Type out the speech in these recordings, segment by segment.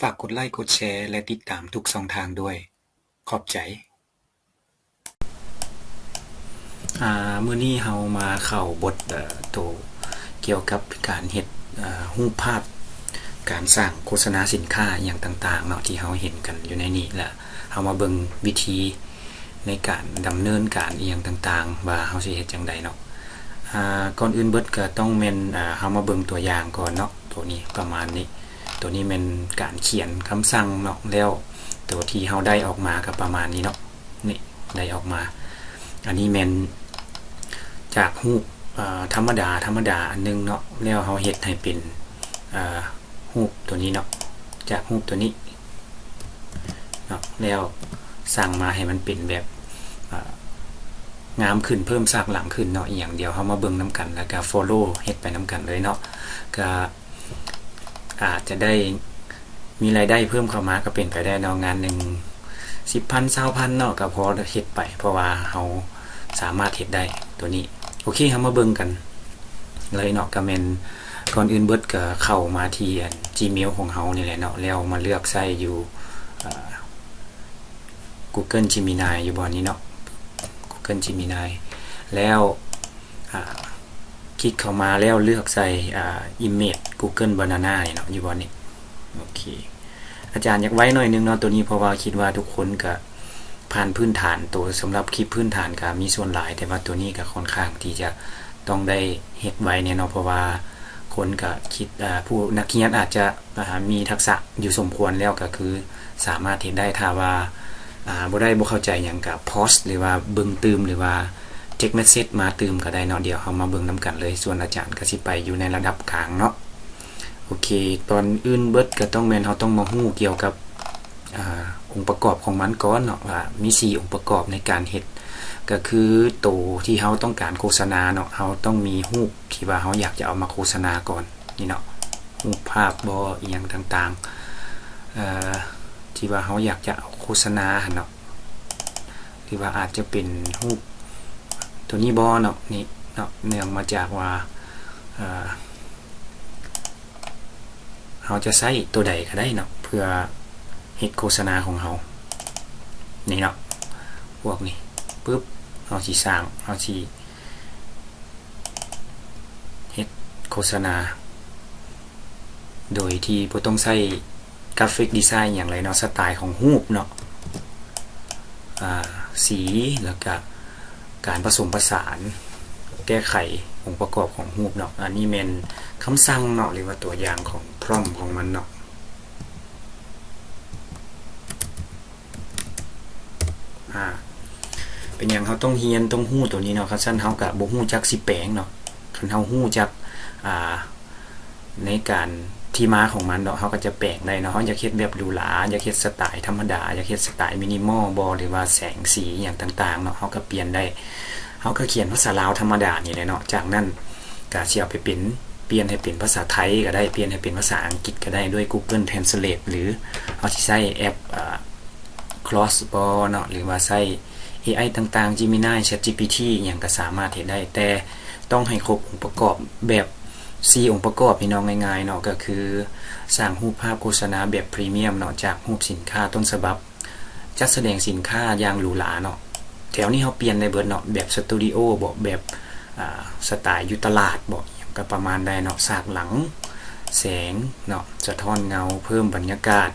ຝາກກົດໄລ ກົດແຊ ແລະ ຕິດຕາມທຸກຊ່ອງທາງດ້ວຍ. ຂອບໃຈ. ອາ ມື້ນີ້ເຮົາມາເຂົ້າບົດ ເອີ ໂຕກ່ຽວກັບການເຮັດ ເອີ ຮູບພາບ ການສ້າງໂຄສະນາສິນຄ້າອີ່ຫຍັງຕ່າງໆເນາະ ທີ່ເຮົາເຫັນກັນຢູ່ໃນນີ້ ແລະ ເຮົາມາເບິ່ງວິທີໃນການດຳເນີນການອີ່ຫຍັງຕ່າງໆ ວ່າເຮົາຊິເຮັດຈັ່ງໃດເນາະ. ອາ ກ່ອນອື່ນເບິດກໍຕ້ອງແມ່ນ ອາ ເຮົາມາເບິ່ງຕົວຢ່າງກ່ອນເນາະ. ໂຕນີ້ປະມານນີ້ ໂຕນີ້ແມ່ນການຂຽນຄຳສັ່ງເນາະ ແລ້ວໂຕທີ່ເຮົາໄດ້ອອກມາກໍປະມານນີ້ເນາະ. ນີ້ໄດ້ອອກມາ ອັນນີ້ແມ່ນຈາກຮູບ ເອີ ທຳມະດາ ທຳມະດາອັນໜຶ່ງເນາະ ແລ້ວເຮົາເຮັດໃຫ້ເປັນ ເອີ ຮູບໂຕນີ້ເນາະ ຈາກຮູບໂຕນີ້ເນາະ ແລ້ວສ້າງມາໃຫ້ມັນເປັນແບບ ເອີ ງາມຂຶ້ນ ເພີ່ມສາກຫຼັງຂຶ້ນເນາະ ອີ່ຫຍັງ ດຽວເຮົາມາເບິ່ງນຳກັນ ແລ້ວກໍ follow ເຮັດໄປນຳກັນເລີຍເນາະ. ກໍ ອາດຈະໄດ້ມີລາຍໄດ້ເພີ່ມເຂົ້າມາກໍເປັນໄປໄດ້ເນາະ ງານໜຶ່ງ ສິບພັນ ຊາວພັນເນາະ ກໍພໍເຮັດໄປ ເພາະວ່າເຮົາສາມາດເຮັດໄດ້ໂຕນີ້. ໂອເຄ ເຮົາມາເບິ່ງກັນເລີຍເນາະ. ກໍແມ່ນກ່ອນອື່ນເບິດກໍເຂົ້າມາທີ່ອັນ Gmail ຂອງເຮົານີ້ແຫຼະເນາະ ແລ້ວມາເລືອກໃຊ້ຢູ່ ອາ Google Gemini ຢູ່ບ່ອນນີ້ເນາະ Google Gemini ແລ້ວ ອາ ຄລິກເຂົ້າມາແລ້ວເລືອກໃສ່ ອາ Image Google Banana ນີ້ເນາະ ຢູ່ບ່ອນນີ້. ໂອເຄ ອາຈານຢາກໄວໜ້ອຍໜຶ່ງເນາະ ໂຕນີ້ ເພາະວ່າຄິດວ່າທຸກຄົນກະຜ່ານພື້ນຖານ ໂຕສຳລັບຄລິບພື້ນຖານກະມີສ່ວນຫຼາຍ ແຕ່ວ່າໂຕນີ້ກະຄ່ອນຂ້າງທີ່ຈະຕ້ອງໄດ້ເຮັດໄວແດ່ເນາະ ເພາະວ່າຄົນກະຄິດ ອາ ຜູ້ນັກຮຽນອາດຈະ ອາ ມີທັກສະຢູ່ສົມຄວນແລ້ວ ກໍຄືສາມາດເຮັດໄດ້. ຖ້າວ່າ ອາ ບໍ່ໄດ້ ບໍ່ເຂົ້າໃຈຫຍັງ ກໍ pause ຫຼືວ່າເບິ່ງຕື່ມ ຫຼືວ່າ text message ມາຕື່ມກໍໄດ້ເນາະ. ດຽວເຮົາມາເບິ່ງນຳກັນເລີຍ. ສ່ວນອາຈານກໍຊິໄປຢູ່ໃນລະດັບກາງເນາະ. ໂອເຄ ກ່ອນອື່ນເບິດກໍຕ້ອງແມ່ນເຮົາຕ້ອງມາຮູ້ກ່ຽວກັບ ອາ ອົງປະກອບຂອງມັນກ່ອນເນາະ ວ່າມີສີ່ອົງປະກອບໃນການເຮັດ ກໍຄືໂຕທີ່ເຮົາຕ້ອງການໂຄສະນາເນາະ ເຮົາຕ້ອງມີຮູບທີ່ວ່າເຮົາຢາກຈະເອົາມາໂຄສະນາກ່ອນ. ນີ້ເນາະ ຮູບພາບບໍ ອີ່ຫຍັງຕ່າງໆ ເອີ ທີ່ວ່າເຮົາຢາກຈະເອົາໂຄສະນາຫັ້ນເນາະ ຫຼືວ່າອາດຈະເປັນຮູບໂຕນີ້ບໍເນາະ. ນີ້ເນາະ ເນື່ອງມາຈາກວ່າ ເອີ ເຮົາຈະໃຊ້ໂຕໃດກໍໄດ້ເນາະ ເພື່ອເຮັດໂຄສະນາຂອງເຮົາ. ນີ້ເນາະ ພວກນີ້ ປຶບ ເຮົາຊິສ້າງ ເຮົາຊິ ເຮັດໂຄສະນາ ໂດຍທີ່ບໍ່ຕ້ອງໃຊ້ກຣາຟິກດີໄຊອິຫຍັງເລີຍເນາະ ສະໄຕຂອງຮູບເນາະ ອາ ສີແລ້ວກະການປະສົມປະສານ ແກ້ໄຂອົງປະກອບຂອງຮູບເນາະ. ອັນນີ້ແມ່ນຄຳສັ່ງເນາະ ຫຼືວ່າຕົວຢ່າງຂອງ prompt ຂອງມັນເນາະ. ອາ ເປັນຫຍັງເຮົາຕ້ອງຮຽນ ຕ້ອງຮູ້ໂຕນີ້ເນາະ ຄັນຊັ້ນເຮົາກະບໍ່ຮູ້ຈັກຊິແປງເນາະ. ຄັນເຮົາຮູ້ຈັກ ອາ ໃນການທີ່ມາຂອງມັນເນາະ ເຮົາກໍຈະແປງໄດ້ເນາະ. ເຮົາຢາກເຮັດແບບຫຼູຫຼາ ຢາກເຮັດສະໄຕທຳມະດາ ຢາກເຮັດສະໄຕມິນິມໍບໍ ຫຼືວ່າແສງສີຫຍັງຕ່າງໆເນາະ ເຮົາກໍປ່ຽນໄດ້. ເຮົາກໍຂຽນພາສາລາວທຳມະດານີ້ແຫຼະເນາະ ຈາກນັ້ນກໍຊິເອົາໄປເປັນ ປ່ຽນໃຫ້ເປັນພາສາໄທກໍໄດ້ ປ່ຽນໃຫ້ເປັນພາສາອັງກິດກໍໄດ້ ດ້ວຍ Google Translate ຫຼືເຮົາຊິໃຊ້ແອັບ ອາ Claude ບໍເນາະ ຫຼືວ່າໃຊ້ ເອໄອ ຕ່າງໆ Gemini ChatGPT ອີ່ຫຍັງກໍສາມາດເຮັດໄດ້ ແຕ່ຕ້ອງໃຫ້ຄົບອົງປະກອບແບບສີ່ອົງປະກອບ ພີ່ນ້ອງ ງ່າຍໆເນາະ ກໍຄືສ້າງຮູບພາບໂຄສະນາແບບພຣີມຽມເນາະ ຈາກຮູບສິນຄ້າຕົ້ນສະບັບ ຈັດສະແດງສິນຄ້າຢ່າງຫຼູຫຼາເນາະ. ແຖວນີ້ເຮົາປ່ຽນໄດ້ເບິດເນາະ ແບບສະຕູດິໂອບໍ ແບບ ອາ ສະໄຕຢູ່ຕະຫຼາດບໍ ອີ່ຫຍັງກໍປະມານໄດ້ເນາະ. ສາກຫຼັງ ແສງເນາະ ສະທ້ອນເງົາ ເພີ່ມບັນຍາກາດ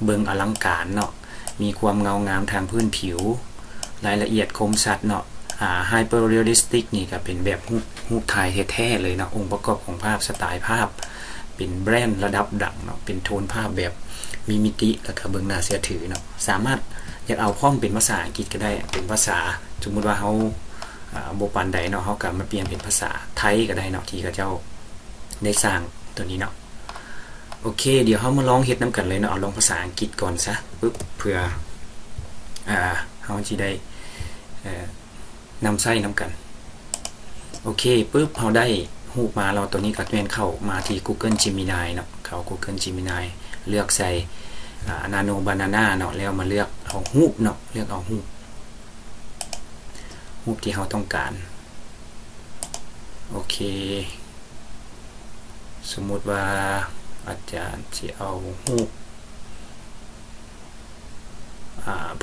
ເບິ່ງອະລັງການເນາະ ມີຄວາມເງົາງາມທາງພື້ນຜິວ ລາຍລະອຽດຄົມຊັດເນາະ. ອາ Hyper Realistic ນີ້ກໍເປັນແບບຮູບ ຮູບຖ່າຍແທ້ໆເລີຍເນາະ ອົງປະກອບຂອງພາບ ສະໄຕພາບ ເປັນແບຣນລະດັບດັງເນາະ ເປັນໂທນພາບແບບມີມິຕິ ແລ້ວກໍເບິ່ງໜ້າເຊື່ອຖືເນາະ. ສາມາດຢາກເອົາພ້ອມເປັນພາສາອັງກິດກໍໄດ້ ເປັນພາສາ ສົມມຸດວ່າເຮົາ ອາ ບໍ່ປານໃດເນາະ ເຮົາກໍມາປ່ຽນເປັນພາສາໄທກໍໄດ້ເນາະ ທີ່ເຂົາເຈົ້າໄດ້ສ້າງໂຕນີ້ເນາະ. ໂອເຄ ດຽວເຮົາມາລອງເຮັດນຳກັນເລີຍເນາະ ເອົາລອງພາສາອັງກິດກ່ອນຊະ ປຶບ ເພື່ອ ອາ ເຮົາຊິໄດ້ ເອີ ນຳໃຊ້ນຳກັນ. ໂອເຄ ປຶບ ເຮົາໄດ້ຮູບມາແລ້ວ ໂຕນີ້ກໍແມ່ນເຂົ້າມາທີ່ Google Gemini ເນາະ ເຂົ້າ Google Gemini ເລືອກໃສ່ ອາ Nano Banana ເນາະ ແລ້ວມາເລືອກເອົາຮູບເນາະ ເລືອກເອົາຮູບ ຮູບທີ່ເຮົາຕ້ອງການ. ໂອເຄ ສົມມຸດວ່າອາຈານຊິເອົາຮູບ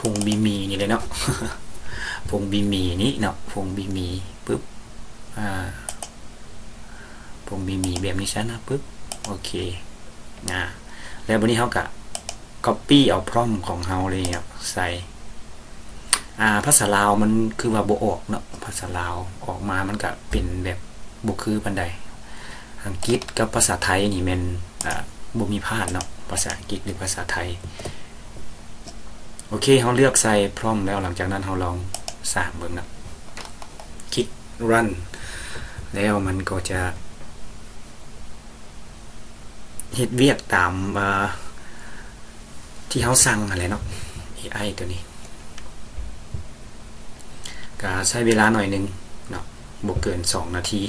ຜົງບີມີນີ້ແຫຼະເນາະ ຜົງບີມີນີ້ເນາະ ຜົງບີມີ ປຶບ ອາ ຜົງບີມີແບບນີ້ຊະນະ ປຶບ ໂອເຄ ອາ ແລ້ວບັດນີ້ເຮົາກະກັອບປີ້ເອົາພຣອມຂອງເຮົາເລີຍເນາະ ໃສ່ ອາ ພາສາລາວມັນຄືວ່າບໍ່ອອກເນາະ ພາສາລາວອອກມາມັນກະເປັນແບບບໍ່ຄືປານໃດ ອັງກິດກັບພາສາໄທນີ້ແມ່ນ ອາ ບໍ່ມີພາດເນາະ ພາສາອັງກິດ ຫຼື ພາສາໄທ. ໂອເຄ ເຮົາເລືອກໃສ່ພຣອມແລ້ວ ຫຼັງຈາກນັ້ນເຮົາລອງສ້າງເບິ່ງເນາະ ຄລິກຣັນ ແລ້ວມັນກໍຈະເຮັດວຽກຕາມ ອາ ທີ່ເຮົາສັ່ງຫັ້ນແຫຼະເນາະ ເອໄອ ໂຕນີ້ ກະໃຊ້ເວລາໜ້ອຍໜຶ່ງເນາະ ບໍ່ເກີນສອງນາທີ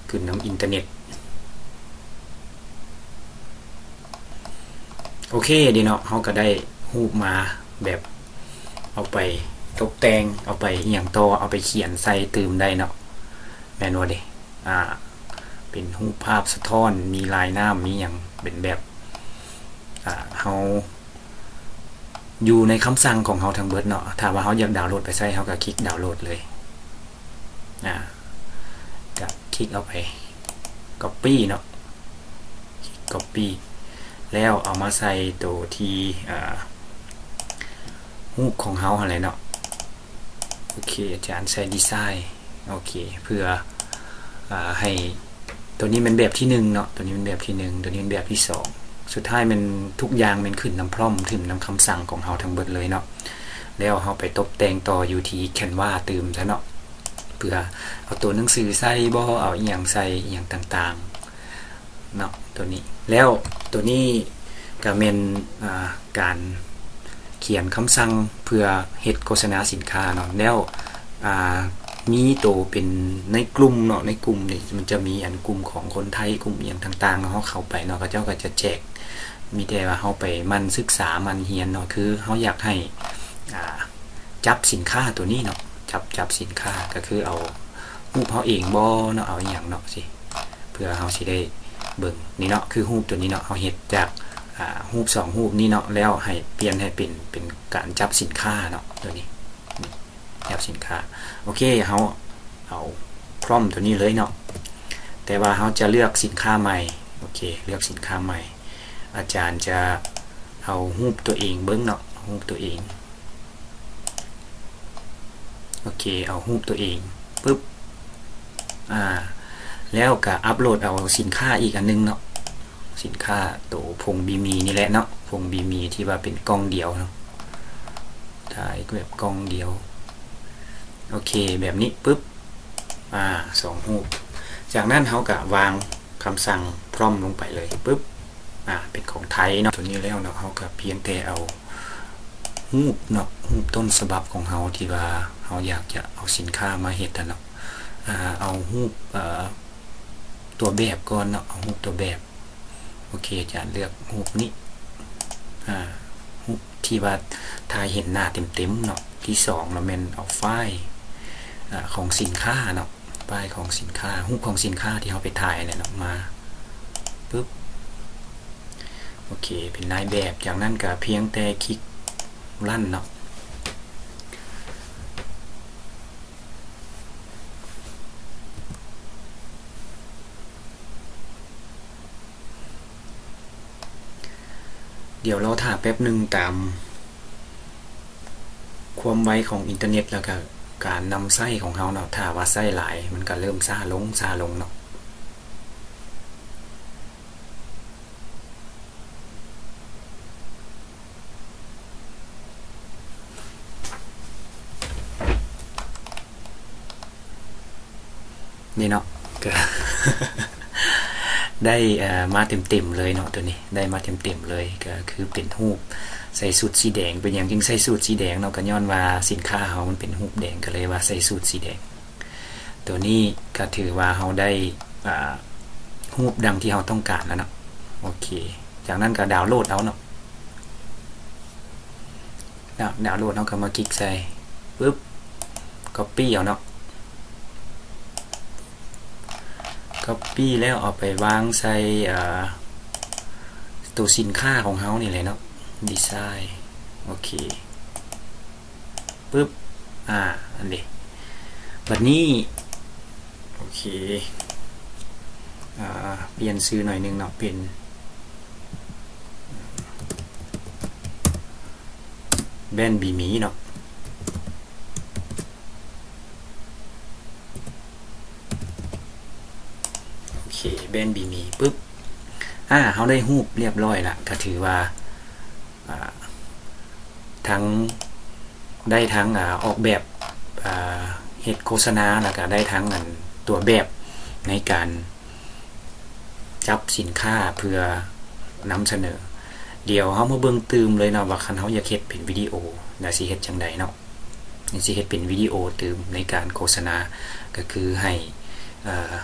ຂຶ້ນນຳອິນເຕີເນັດ. ໂອເຄເດເນາະ ເຮົາກະໄດ້ຮູບມາແບບເອົາໄປຕົບແຕ່ງ ເອົາໄປອີ່ຫຍັງຕໍ່ ເອົາໄປຂຽນໃສ່ຕື່ມໄດ້ເນາະ ແມ່ນບໍ່ເດ? ອາ ເປັນຮູບພາບສະທ້ອນ ມີລາຍນ້ຳ ມີຫຍັງ ເປັນແບບ ອາ ເຮົາ ຢູ່ໃນຄຳສັ່ງຂອງເຮົາທັງເບິດເນາະ ຖ້າວ່າເຮົາຢາກດາວໂຫຼດໄປໃຊ້ ເຮົາກະຄລິກດາວໂຫຼດເລີຍ ອາ ກະຄລິກເອົາໄປກັອບປີ້ເນາະ ຄລິກກັອບປີ້ ແລ້ວເອົາມາໃສ່ໂຕທີ່ ອາ ຮູບຂອງເຮົາຫັ້ນແຫຼະເນາະ ໂອເຄ ອາຈານໃສ່ດີໄຊ ໂອເຄ ເພື່ອ ອາ ໃຫ້ ໂຕນີ້ແມ່ນແບບທີໜຶ່ງເນາະ ໂຕນີ້ແມ່ນແບບທີໜຶ່ງ ໂຕນີ້ແມ່ນແບບທີສອງ ສຸດທ້າຍແມ່ນທຸກຢ່າງແມ່ນຂຶ້ນນຳພຣອມ ຂຶ້ນນຳຄຳສັ່ງຂອງເຮົາທັງເບິດເລີຍເນາະ ແລ້ວເຮົາໄປຕົບແຕ່ງຕໍ່ຢູ່ທີ່ແຄນວາຕື່ມຊະເນາະ ເພື່ອເອົາໂຕໜັງສືໃສ່ບໍ ເອົາອີ່ຫຍັງໃສ່ ອີ່ຫຍັງຕ່າງໆ ເນາະ ໂຕນີ້ ແລ້ວໂຕນີ້ກະແມ່ນ ອາ ການຂຽນຄຳສັ່ງເພື່ອເຮັດໂຄສະນາສິນຄ້າເນາະ ແລ້ວ ອາ ມີໂຕເປັນໃນກຸ່ມເນາະ ໃນກຸ່ມນີ້ມັນຈະມີອັນກຸ່ມຂອງຄົນໄທ ກຸ່ມອີ່ຫຍັງຕ່າງໆເນາະ ເຮົາເຂົ້າໄປເນາະ ເຂົາເຈົ້າກະຈະແຈກ ມີແຕ່ວ່າເຮົາໄປໝັ່ນສຶກສາ ໝັ່ນຮຽນເນາະ ຄືເຮົາຢາກໃຫ້ ອາ ຈັບສິນຄ້າໂຕນີ້ເນາະ ຈັບ ຈັບສິນຄ້າ ກະຄືເອົາຮູບເຮົາເອງບໍເນາະ ເອົາອີ່ຫຍັງເນາະ ຊິ ເພື່ອເຮົາຊິໄດ້ເບິ່ງ ນີ້ເນາະ ຄືຮູບໂຕນີ້ເນາະ ເຮົາເຮັດຈາກ ອາ ຮູບສອງຮູບນີ້ເນາະ ແລ້ວໃຫ້ປ່ຽນໃຫ້ເປັນ ເປັນການຈັບສິນຄ້າເນາະ ໂຕນີ້ ຈັບສິນຄ້າ ໂອເຄ ເຮົາເອົາພຣອມໂຕນີ້ເລີຍເນາະ ແຕ່ວ່າເຮົາຈະເລືອກສິນຄ້າໃໝ່ ໂອເຄ ເລືອກສິນຄ້າໃໝ່ ອາຈານຈະເອົາຮູບໂຕເອງເບິ່ງເນາະ ຮູບໂຕເອງ ໂອເຄ ເອົາຮູບໂຕເອງ ປຶບ ອາ ແລ້ວກະອັບໂຫຼດເອົາສິນຄ້າອີກອັນໜຶ່ງເນາະ ສິນຄ້າໂຕຜົງບີມີນີ້ແຫຼະເນາະ ຜົງບີມີທີ່ວ່າເປັນກ່ອງດຽວເນາະ ຖ່າຍແບບກ່ອງດຽວ ໂອເຄ ແບບນີ້ ປຶບ ອາ ສອງຮູບ ຈາກນັ້ນເຮົາກະວາງ ຄຳສັ່ງພຣອມລົງໄປເລີຍ ປຶບ ອາ ເປັນຂອງໄທເນາະ ໂຕນີ້ແລ້ວເນາະ ເຮົາກະພຽງແຕ່ເອົາຮູບເນາະ ຮູບຕົ້ນສະບັບຂອງເຮົາທີ່ວ່າເຮົາຢາກຈະເອົາສິນຄ້າມາເຮັດຫັ້ນເນາະ ອາ ເອົາຮູບ ເອີ ຕົວແບບກ່ອນເນາະ ເອົາຮູບຕົວແບບ ໂອເຄ ອາຈານເລືອກຮູບນີ້ ອາ ຮູບທີ່ວ່າຖ່າຍເຫັນໜ້າເຕັມໆເນາະ ທີສອງລະແມ່ນເອົາຟາຍ ອາ ຂອງສິນຄ້າເນາະ ຟາຍຂອງສິນຄ້າ ຮູບຂອງສິນຄ້າທີ່ເຮົາໄປຖ່າຍນັ້ນເນາະ ມາ ປຶບ ໂອເຄ ເປັນນາຍແບບ ຈາກນັ້ນກະພຽງແຕ່ຄລິກຣັນເນາະ ດຽວລໍຖ້າແປັບໜຶ່ງ ຕາມຄວາມໄວຂອງອິນເຕີເນັດ ແລ້ວກະການນຳໃຊ້ຂອງເຮົາເນາະ ຖ້າວ່າໃຊ້ຫຼາຍ ມັນກະເລີ່ມຊ້າລົງ ຊ້າລົງເນາະ. ນີ້ເນາະ ກະໄດ້ ເອີ ມາເຕັມໆເລີຍເນາະ ໂຕນີ້ໄດ້ມາເຕັມໆເລີຍ ກະຄືເປັນຮູບໃສ່ຊຸດສີແດງ ເປັນຫຍັງຈຶ່ງໃສ່ຊຸດສີແດງເນາະ ກະຍ້ອນວ່າສິນຄ້າເຮົາມັນເປັນຮູບແດງ ກະເລີຍວ່າໃສ່ຊຸດສີແດງ ໂຕນີ້ກະຖືວ່າເຮົາໄດ້ ອາ ຮູບດັ່ງທີ່ເຮົາຕ້ອງການແລ້ວເນາະ ໂອເຄ ຈາກນັ້ນກະດາວໂຫຼດເອົາເນາະ. ດາວໂຫຼດເຮົາກະມາຄລິກໃສ່ ປຶບ ກັອບປີ້ເອົາເນາະ ກັອບປີ້ແລ້ວເອົາໄປວາງໃສ່ ເອີ ໂຕສິນຄ້າຂອງເຮົານີ້ແຫຼະເນາະ ດີໄຊ ໂອເຄ ປຶບ ອາ ອັນນີ້ ບັດນີ້ ໂອເຄ ອາ ປ່ຽນຊື່ໜ້ອຍໜຶ່ງເນາະ ເປັນ ແບນບີມີເນາະ ໂອເຄ ແບນບີມີ ປຶບ ອາ ເຮົາໄດ້ຮູບລຽບຮ້ອຍລະ ກະຖືວ່າ ອາ ທັງ ໄດ້ທັງ ອາ ອອກແບບ ອາ ເຮັດໂຄສະນາ ແລ້ວກະໄດ້ທັງ ອັນ ຕົວແບບໃນການຈັບສິນຄ້າເພື່ອນຳສະເໜີ. ດຽວເຮົາມາເບິ່ງຕື່ມເລີຍເນາະ ວ່າຄັນເຮົາຢາກເຮັດເປັນວິດີໂອ ແລ້ວຊິເຮັດຈັ່ງໃດເນາະ. ຊິເຮັດເປັນວິດີໂອຕື່ມໃນການໂຄສະນາ ກະຄືໃຫ້ ເອີ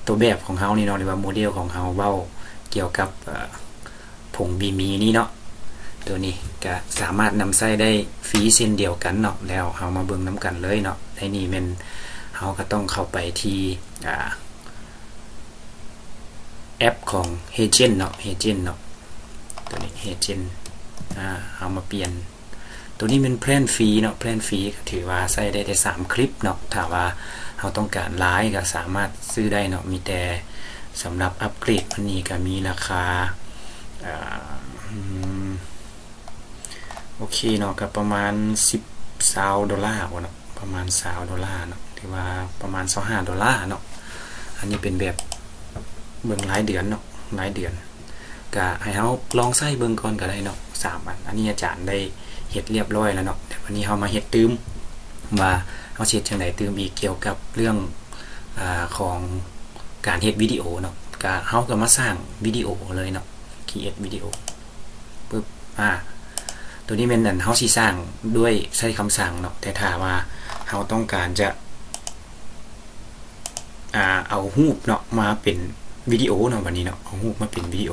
ຕົວແບບຂອງເຮົານີ້ເນາະ ຫຼືວ່າໂມເດວຂອງເຮົາເວົ້າກ່ຽວກັບ ເອີ ຜົງບີມີນີ້ເນາະ ໂຕນີ້ກະສາມາດນຳໃຊ້ໄດ້ຟຣີເຊັ່ນດຽວກັນເນາະ. ແລ້ວເຮົາມາເບິ່ງນຳກັນເລີຍເນາະ. ໃນນີ້ແມ່ນເຮົາກະຕ້ອງເຂົ້າໄປທີ່ ອາ ແອັບຂອງເຮເຈນເນາະ ເຮເຈນເນາະ ໂຕນີ້ເຮເຈນ ອາ ເຮົາມາປ່ຽນ ໂຕນີ້ແມ່ນແພລນຟຣີເນາະ ແພລນຟຣີກະຖືວ່າໃຊ້ໄດ້ແຕ່ສາມຄລິບເນາະ. ຖ້າວ່າເຮົາຕ້ອງການຫຼາຍກະສາມາດຊື້ໄດ້ເນາະ ມີແຕ່ສຳລັບອັບເກຣດມັນນີ້ກະມີລາຄາ ເອີ ໂອເຄເນາະ ກະປະມານສິບ ຊາວໂດລາບໍເນາະ ປະມານຊາວໂດລາເນາະ ຫຼືວ່າປະມານຊາວຫ້າໂດລາເນາະ. ອັນນີ້ເປັນແບບເບິ່ງລາຍເດືອນເນາະ ລາຍເດືອນ ກະໃຫ້ເຮົາລອງໃຊ້ເບິ່ງກ່ອນກະໄດ້ເນາະ ສາມອັນ. ອັນນີ້ອາຈານໄດ້ເຮັດລຽບຮ້ອຍແລ້ວເນາະ ແຕ່ບາດນີ້ເຮົາມາເຮັດຕື່ມ ວ່າເຮົາຊິເຮັດຈັ່ງໃດຕື່ມອີກກ່ຽວກັບເລື່ອງ ອາ ຂອງການເຮັດວິດີໂອເນາະ. ກະເຮົາກະມາສ້າງວິດີໂອເລີຍເນາະ ຄຣີເອດວິດີໂອ ປຶບ ອາ ໂຕນີ້ແມ່ນອັນເຮົາຊິສ້າງດ້ວຍໃຊ້ຄຳສັ່ງເນາະ ແຕ່ຖ້າວ່າເຮົາຕ້ອງການຈະ ອາ ເອົາຮູບເນາະມາເປັນວິດີໂອເນາະ ບາດນີ້ເນາະ ເອົາຮູບມາເປັນວິດີໂອ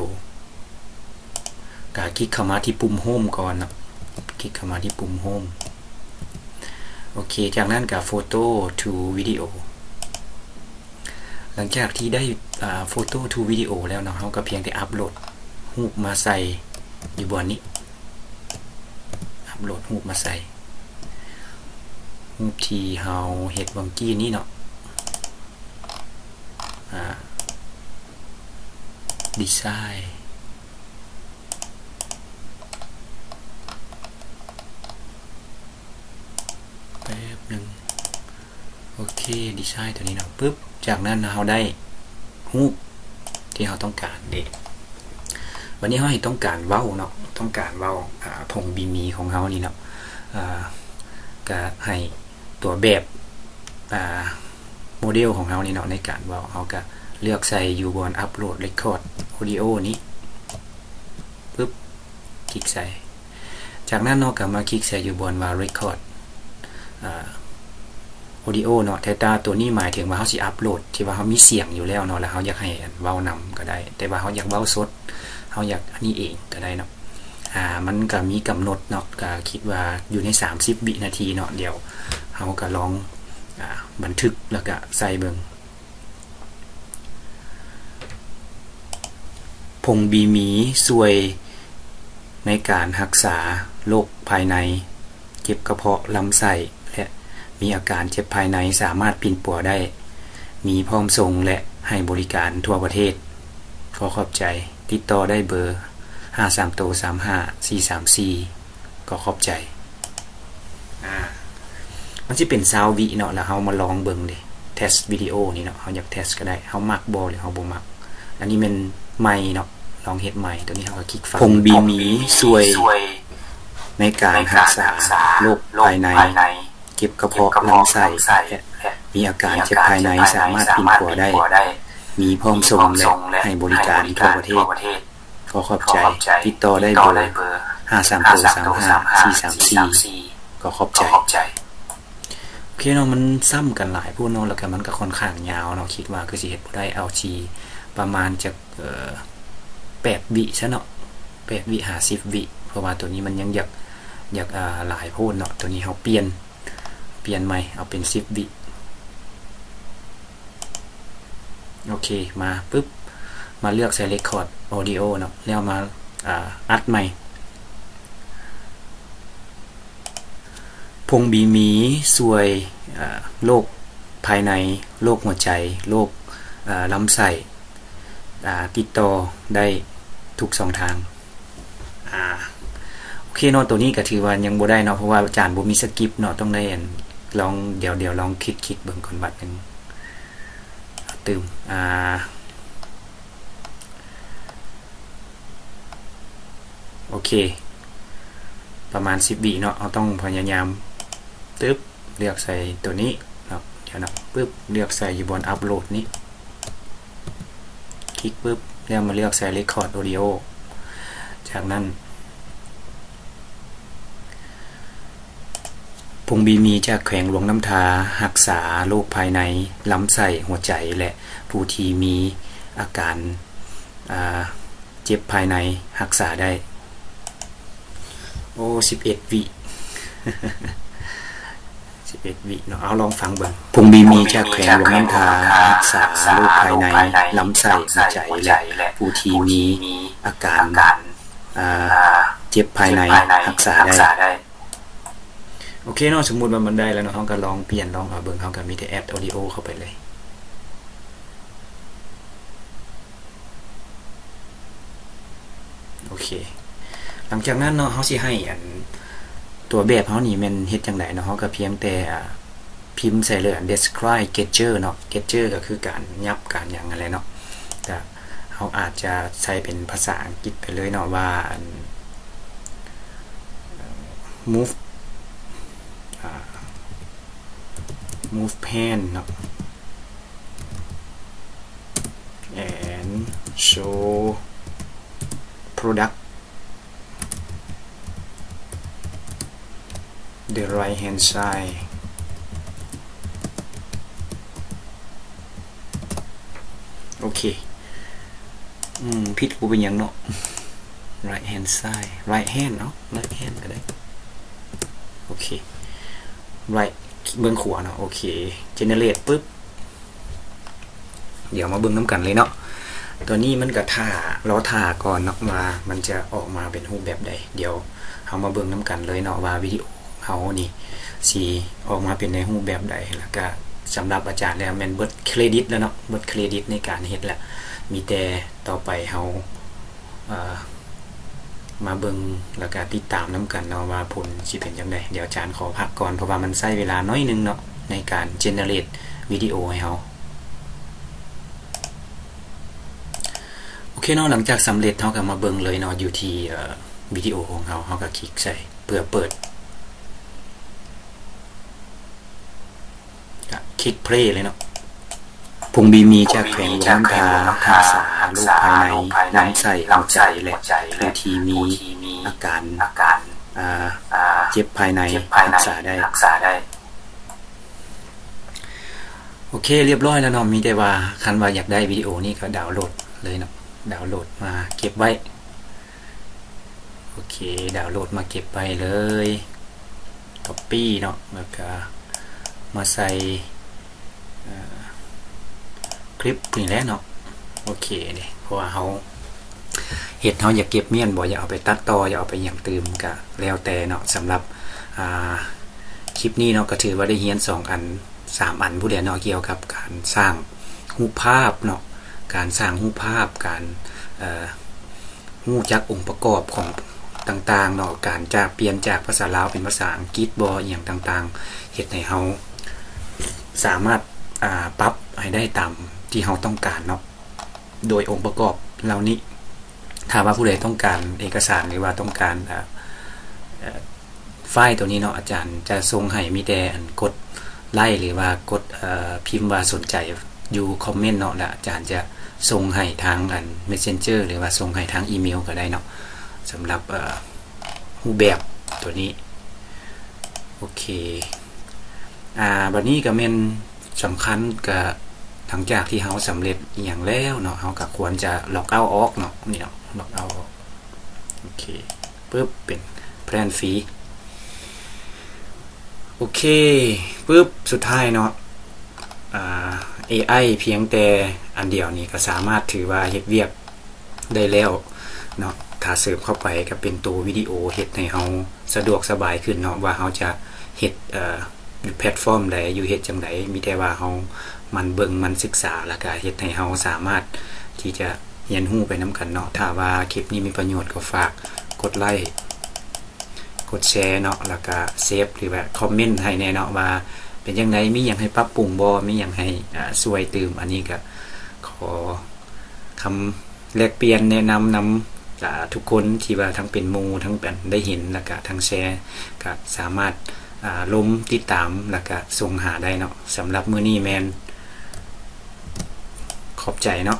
ກະຄລິກເຂົ້າມາທີ່ປຸ່ມໂຮມກ່ອນເນາະ ຄລິກເຂົ້າມາທີ່ປຸ່ມໂຮມ ໂອເຄ ຈາກນັ້ນກະ Photo to Video. ຫຼັງຈາກທີ່ໄດ້ ອາ Photo to Video ແລ້ວເນາະ ເຮົາກະພຽງແຕ່ອັບໂຫຼດຮູບມາໃສ່ຢູ່ບ່ອນນີ້ ອັບໂຫຼດຮູບມາໃສ່ ຮູບທີ່ເຮົາເຮັດຫວ່າງກີ້ນີ້ເນາະ ອາ ດີໄຊ ແປັບໜຶ່ງ ໂອເຄ ດີໄຊໂຕນີ້ເນາະ ປຶບ ຈາກນັ້ນເຮົາໄດ້ຮູບທີ່ເຮົາຕ້ອງການເດ. ບາດນີ້ເຮົາໃຫ້ຕ້ອງການເວົ້າເນາະ ຕ້ອງການເວົ້າ ອາ ຜົງບີມີຂອງເຮົານີ້ເນາະ ອາ ກະໃຫ້ຕົວແບບ ອາ ໂມເດວຂອງເຮົານີ້ເນາະ ໃນການເວົ້າ ເຮົາກະເລືອກໃສ່ຢູ່ບ່ອນອັບໂຫຼດເຣັກຄອດອອດີໂອນີ້ ປຶບ ຄລິກໃສ່ ຈາກນັ້ນເນາະ ກະມາຄລິກໃສ່ຢູ່ບ່ອນວ່າເຣັກຄອດ ອາ ອອດີໂອເນາະ ແຕ່ ແຕ່ໂຕນີ້ໝາຍເຖິງວ່າເຮົາຊິອັບໂຫຼດ ທີ່ວ່າເຮົາມີສຽງຢູ່ແລ້ວເນາະ ແລ້ວເຮົາຢາກໃຫ້ ອັນ ເວົ້ານຳກະໄດ້ ແຕ່ວ່າເຮົາຢາກເວົ້າສົດ ເຮົາຢາກອັນນີ້ເອງກະໄດ້ເນາະ ອາ ມັນກະມີກຳນົດເນາະ ກະຄິດວ່າຢູ່ໃນສາມສິບວິນາທີເນາະ ດຽວເຮົາກະລອງ ອາ ບັນທຶກ ແລ້ວກະໃສ່ເບິ່ງ. ຜົງບີມີຊ່ວຍໃນການຮັກສາໂລກພາຍໃນ, ເຈັບກະເພາະລຳໄສ້ ແລະ ມີອາການເຈັບພາຍໃນ ສາມາດປິ່ນປົວໄດ້. ມີພ້ອມສົ່ງ ແລະ ໃຫ້ບໍລິການທົ່ວປະເທດ. ຂໍຂອບໃຈ. ຕິດຕໍ່ໄດ້ເບີ ຫ້າສາມໂຕສາມຫ້າສີ່ສາມສີ່. ກໍຂອບໃຈ. ອາ ມັນຊິເປັນຊາວວິເນາະ ແລ້ວເຮົາມາລອງເບິ່ງເດ ເທສວິດີໂອນີ້ເນາະ ເຮົາຢາກເທສກໍໄດ້ ເຮົາມັກບໍ່ ຫຼືເຮົາບໍ່ມັກ. ອັນນີ້ແມ່ນໃໝ່ເນາະ ລອງເຮັດໃໝ່ ໂຕນີ້ເຮົາກໍຄລິກຟັງ. ຜົງບີມີຊ່ວຍໃນການຮັກສາໂລກພາຍໃນ, ເຈັບກະເພາະລຳໄສ້ ແລະ ມີອາການເຈັບພາຍໃນ ສາມາດປິ່ນປົວໄດ້. ມີພ້ອມສົ່ງ ແລະ ໃຫ້ບໍລິການທົ່ວປະເທດ. ຂໍຂອບໃຈ. ຕິດຕໍ່ໄດ້ເບີ ຫ້າສາມໂຕສາມຫ້າສີ່ສາມສີ່. ຂໍຂອບໃຈ. ໂອເຄເນາະ ມັນຊ້ຳກັນຫຼາຍໂພດເນາະ ແລ້ວກະມັນກະຂ້ອນຂ້າງຍາວເນາະ ຄິດວ່າຄືຊິເຮັດບໍ່ໄດ້ ເອົາຊິປະມານຈັກ ເອີ ແປດວິຊະເນາະ ແປດວິຫາສິບວິ ເພາະວ່າໂຕນີ້ມັນຍັງຢາກ ຢາກ ອາ ຫຼາຍໂພດເນາະ. ໂຕນີ້ເຮົາປ່ຽນ ປ່ຽນໃໝ່ ເອົາເປັນສິບວິ. ໂອເຄ ມາປຶບ ມາເລືອກໃສ່ເຣັກຄອດອອດີໂອເນາະ ແລ້ວມາ ອາ ອັດໃໝ່. ໂພ ຜົງບີມີຊ່ວຍ ເອີ ໂລກພາຍໃນ, ໂລກຫົວໃຈ, ໂລກ ເອີ ລຳໄສ້, ອາ ຕິດຕໍ່ໄດ້ທຸກຊ່ອງທາງ. ອາ ໂອເຄເນາະ, ໂຕນີ້ກໍຖືວ່າຍັງບໍ່ໄດ້ເນາະ, ເພາະວ່າອາຈານບໍ່ມີສະກິບເນາະ, ຕ້ອງໄດ້ອັນ ລອງ ດຽວ ດຽວລອງຄິດ ຄິດເບິ່ງກ່ອນບາດໜຶ່ງ. ຕື່ມ ອາ ໂອເຄ ປະມານສິບວິເນາະ, ເຮົາຕ້ອງພະຍາຍາມ ຕຶບ ເລືອກໃສ່ໂຕນີ້ເນາະ, ດຽວເນາະ, ປຶບ ເລືອກໃສ່ຢູ່ບ່ອນອັບໂຫຼດນີ້, ຄລິກປຶບ ແລ້ວມາເລືອກໃສ່ Record Audio. ຈາກນັ້ນ ຜົງບີມີຈາກແຂວງຫຼວງນ້ຳທາ ຮັກສາໂລກພາຍໃນ, ລຳໄສ້, ຫົວໃຈ ແລະ ຜູ້ທີ່ມີອາການ ອາ ເຈັບພາຍໃນ ຮັກສາໄດ້. ໂອ້ ສິບເອັດວິ ສິບເອັດວິເນາະ, ເອົາ ລອງຟັງເບິ່ງ. ຜົງບີມີຈາກແຂວງຫຼວງນ້ຳທາ ຮັກສາໂລກພາຍໃນ, ລຳໄສ້, ຫົວໃຈ ແລະ ຜູ້ທີ່ມີອາການ ອາ ເຈັບພາຍໃນ ຮັກສາໄດ້. ໂອເຄເນາະ, ສົມມຸດວ່າມັນໄດ້ແລ້ວເນາະ, ເຮົາກໍລອງປ່ຽນ ລອງເອົາເບິ່ງ, ເຮົາກໍມີແຕ່ແອັດອອດິໂອເຂົ້າໄປເລີຍ. ໂອເຄ ຫຼັງຈາກນັ້ນເນາະ, ເຮົາຊິໃຫ້ອັນ ຕົວແບບເຮົານີ້ແມ່ນເຮັດຈັ່ງໃດເນາະ, ເຮົາກໍພຽງແຕ່ ອາ ພິມໃສ່ເລີຍ Describe Gesture ເນາະ, Gesture ກໍຄືການຫຍັບການຫຍັງຫັ້ນແຫຼະເນາະ, ກະເຮົາອາດຈະໃສ່ເປັນພາສາອັງກິດໄປເລີຍເນາະ ວ່າ move ອາ move hand ເນາະ and show product the right hand side. ໂອເຄ ອືມ ຜິດບໍ່ເປັນຫຍັງເນາະ, right hand side, right hand ເນາະ, right hand ກໍໄດ້. ໂອເຄ right ເບື້ອງຂວາເນາະ. ໂອເຄ generate ປຶບ ດຽວມາເບິ່ງນຳກັນເລີຍເນາະ. ຕອນນີ້ມັນກະຖ້າ ລໍຖ້າກ່ອນເນາະ ວ່າມັນຈະອອກມາເປັນຮູບແບບໃດ. ດຽວເຮົາມາເບິ່ງນຳກັນເລີຍເນາະ ວ່າວິດີໂອເຮົານີ້ຊິອອກມາເປັນໃນຮູບແບບໃດ. ແລ້ວກະສຳລັບອາຈານແລ້ວແມ່ນເບິດເຄຣດິດແລ້ວເນາະ, ເບິດເຄຣດິດໃນການເຮັດແລ້ວ. ມີແຕ່ຕໍ່ໄປເຮົາ ເອີ ມາເບິ່ງ ແລ້ວກະຕິດຕາມນຳກັນເນາະ ວ່າຜົນຊິເປັນຈັ່ງໃດ. ດຽວອາຈານຂໍພັກກ່ອນ ເພາະວ່າມັນໃຊ້ເວລາໜ້ອຍໜຶ່ງເນາະ ໃນການ generate ວິດີໂອໃຫ້ເຮົາ. ໂອເຄເນາະ, ຫຼັງຈາກສຳເລັດ ເຮົາກໍມາເບິ່ງເລີຍເນາະ ຢູ່ທີ່ ເອີ ວິດີໂອຂອງເຮົາ, ເຮົາກໍຄລິກໃສ່ເພື່ອເປີດ. ຄລິກ play ເລີຍເນາະ. ຜົງບີມີຈາກແຂວງຫຼວງນ້ຳທາ ຮັກສາໂລກພາຍໃນ, ລຳໄສ້, ຫົວໃຈ ແລະ ຜູ້ທີ່ມີອາການ ອາ ເຈັບພາຍໃນ ຮັກສາໄດ້. ໂອເຄ ລຽບຮ້ອຍແລ້ວເນາະ, ມີແຕ່ວ່າຄັນວ່າຢາກໄດ້ວິດີໂອນີ້ກໍດາວໂຫຼດເລີຍເນາະ, ດາວໂຫຼດມາເກັບໄວ້. ໂອເຄ ດາວໂຫຼດມາເກັບໄວ້ເລີຍ, copy ເນາະ, ແລ້ວກະມາໃສ່ ເອີ ຄລິບນີ້ແຫຼະເນາະ. ໂອເຄເດ້ ເພາະວ່າເຮົາເຮັດ ເຮົາຢາກເກັບມ້ຽນບໍ່ ຢາກເອົາໄປຕັດຕໍ່ ຢາກເອົາໄປຫຍັງຕື່ມ ກະແລ້ວແຕ່ເນາະ. ສຳລັບ ອາ ຄລິບນີ້ເນາະ ກະຖືວ່າໄດ້ຮຽນສອງອັນ ສາມອັນພຸ້ນແຫຼະເນາະ ກ່ຽວກັບການສ້າງຮູບພາບເນາະ, ການສ້າງຮູບພາບ, ການ ເອີ ຮູ້ຈັກອົງປະກອບຂອງຕ່າງໆເນາະ, ການຈາກ ປ່ຽນຈາກພາສາລາວເປັນພາສາອັງກິດບໍ ອີ່ຫຍັງຕ່າງໆ, ເຮັດໃຫ້ເຮົາສາມາດ ອາ ປັບໃຫ້ໄດ້ຕາມທີ່ເຮົາຕ້ອງການເນາະ ໂດຍອົງປະກອບເຫຼົ່ານີ້. ຖ້າວ່າຜູ້ໃດຕ້ອງການເອກະສານ ຫຼືວ່າຕ້ອງການ ອາ ເອີ ໄຟລ໌ໂຕນີ້ເນາະ ອາຈານຈະສົ່ງໃຫ້ ມີແຕ່ອັນກົດໄລ ຫຼືວ່າກົດ ເອີ ພິມວ່າສົນໃຈຢູ່ຄອມເມັນເນາະ ແລ້ວອາຈານຈະສົ່ງໃຫ້ທາງອັນ Messenger ຫຼືວ່າສົ່ງໃຫ້ທາງອີເມວກໍໄດ້ເນາະ ສຳລັບ ເອີ ຮູບແບບໂຕນີ້. ໂອເຄ ອາ ບັດນີ້ກໍແມ່ນສຳຄັນ ກໍຫຼັງຈາກທີ່ເຮົາສຳເລັດອີ່ຫຍັງແລ້ວເນາະ ເຮົາກໍຄວນຈະ log out ອອກເນາະ ນີ້ເນາະ log out ອອກ. ໂອເຄ ປຶບ ເປັນ brand free. ໂອເຄ ປຶບ ສຸດທ້າຍເນາະ ອາ ເອໄອ ພຽງແຕ່ອັນດຽວນີ້ກໍສາມາດຖືວ່າເຮັດວຽກໄດ້ແລ້ວເນາະ. ຖ້າເສີມເຂົ້າໄປກໍເປັນໂຕວິດີໂອ ເຮັດໃຫ້ເຮົາສະດວກສະບາຍຂຶ້ນເນາະ ວ່າເຮົາຈະ ເຮັດ ເອີ ຢູ່ແພລດຟອມໃດ ຢູ່ເຮັດຈັ່ງໃດ ມີແຕ່ວ່າເຮົາໝັ່ນເບິ່ງ ໝັ່ນສຶກສາ ແລ້ວກະເຮັດໃຫ້ເຮົາສາມາດທີ່ຈະຮຽນຮູ້ໄປນຳກັນເນາະ. ຖ້າວ່າຄລິບນີ້ມີປະໂຫຍດກໍຝາກກົດໄລ້ ກົດແຊເນາະ ແລ້ວກະເຊບ ຫຼືວ່າຄອມເມັນໃຫ້ແດ່ເນາະ ວ່າເປັນຈັ່ງໃດ ມີຫຍັງໃຫ້ປັບປຸງບໍ່ ມີຫຍັງໃຫ້ ອາ ຊ່ວຍຕື່ມ. ອັນນີ້ກະຂໍຄຳແລກປ່ຽນແນະນຳນຳ ອາ ທຸກຄົນທີ່ວ່າທັງເປັນໝູ່ ທັງເປັນໄດ້ເຫັນ ແລ້ວກະທັງແຊ ກະສາມາດ ອາ ລົມຕິດຕາມ ແລ້ວກະສົ່ງຫາໄດ້ເນາະ. ສຳລັບມື້ນີ້ແມ່ນຂອບໃຈເນາະ.